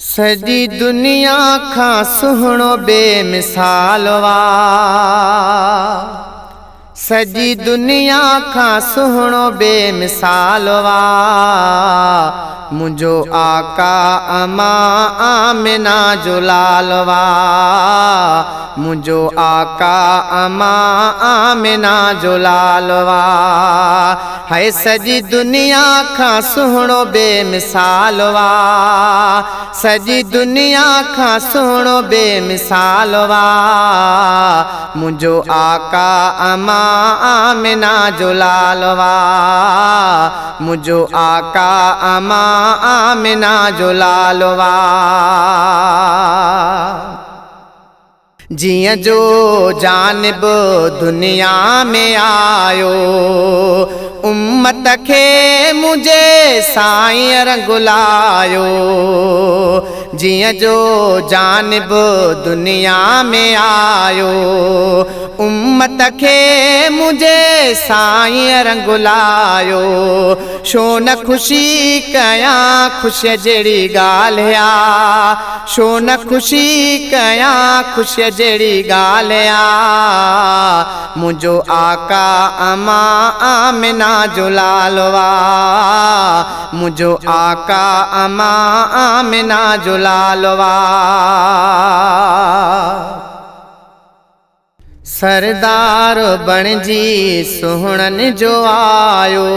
سڄي دنيا کان سهڻو بيمثال وا، سڄي دنيا کان سهڻو بيمثال وا، منهنجو آقا اما آمنه جو لال وا، منهنجو آقا اما آمنه جو لال وا. هي سڄي دنيا کان سهڻو بيمثال وا، سڄي دنيا کان سهڻو بيمثال وا، منهنجو آقا اما آمنه جو لال وا، منهنجو آقا اما آمنه جو لال وا. جيئن جو جانب دنيا ۾ آيو، امت کي منهنجي سائين رنگ لايو. جيئن جو جانب دنيا ۾ آيو، امت کي منهنجي سائين رنگ لايو. ڇو نه خوشي ڪيان، خوشيءَ جهڙي ڳالهه آ، ڇو نه خوشي ڪيان، خوشيءَ جهڙي ڳالهه آ، منهنجو آقا اما آمنه جو لال وا، منهنجو آقا اما آمنه جو لال وا. سردار بڻجي سهڻن جو آيو،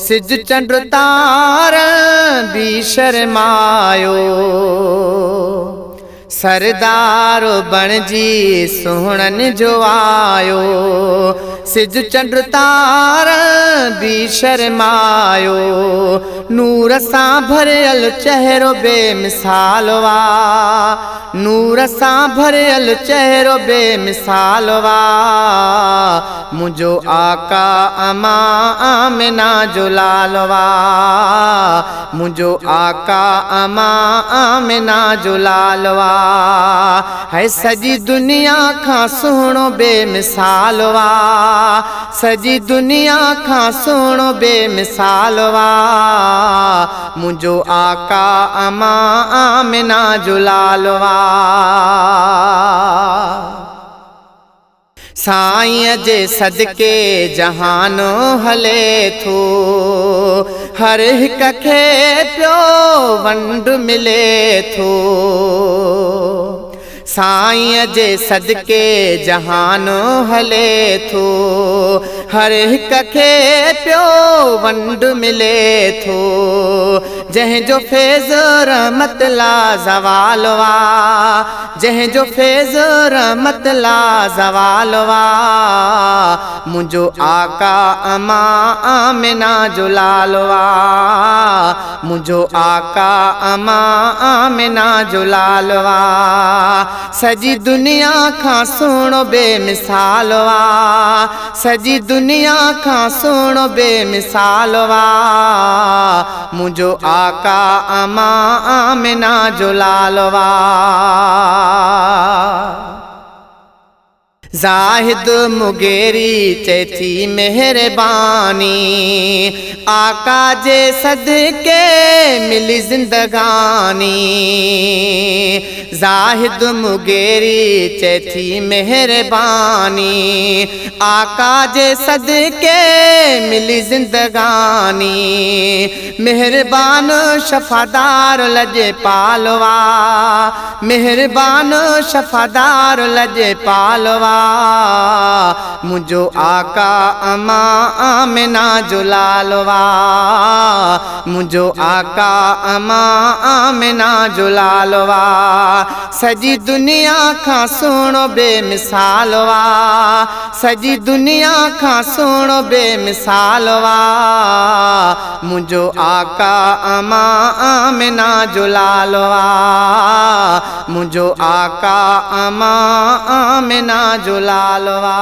سج چنڊ تار به شرمايو. سردار بڻجي سهڻن جو آيو، سج چنڊ تار به شرمايو. نور سان ڀريل چهرو بيمثال وا، نور سان ڀريل چهرو بيمثال وا، منهنجو آقا اما آمنه جو لال وا، منهنجو آقا اما آمنه جو لال وا. هي سڄي دنيا کان سهڻو بيمثال وا، سڄي دنيا کان سهڻو بيمثال وا، منهنجو آقا اما آمنه جو لال وا. سائينءَ جي صدقي جهان هلي ٿو، هر هڪ کي پيو ونڊ ملي ٿو. سائينءَ جي صدقي جهان هلي ٿو، هر هڪ کي پيو ونڊ ملي ٿو. جنهن جو فيض رحمت لا زوال وا، جنهن جو فيض رحمت لا زوال وا، منهنجو آقا اما آمنه جو لال وا، منهنجو آقا اما آمنه جو لال وا. سڄي دنيا کان سهڻو بيمثال وا، سڄي دنيا کان سهڻو بيمثال وا، منهنجو آقا اما آمنه جو لال وا. زاهد مگيري چئي ٿي مهرباني، آقا جي صدقي ملي زندگاني. زاهد مگيري چئي ٿي مهرباني، آقا جي صدقي ملي زندگاني. مهربان شفادار لڄي پالوا، مهربان شفادار لڄي پالوا، منهنجو آقا اما آمنه جو لال وا، منهنجو آقا اما آمنه جو لال وا. سڄي دنيا کان سهڻو بيمثال وا، سڄي دنيا کان سهڻو بيمثال وا، منهنجو آقا اما آمنه جو لال وا، منهنجو آقا اما آمنه جو لال وا.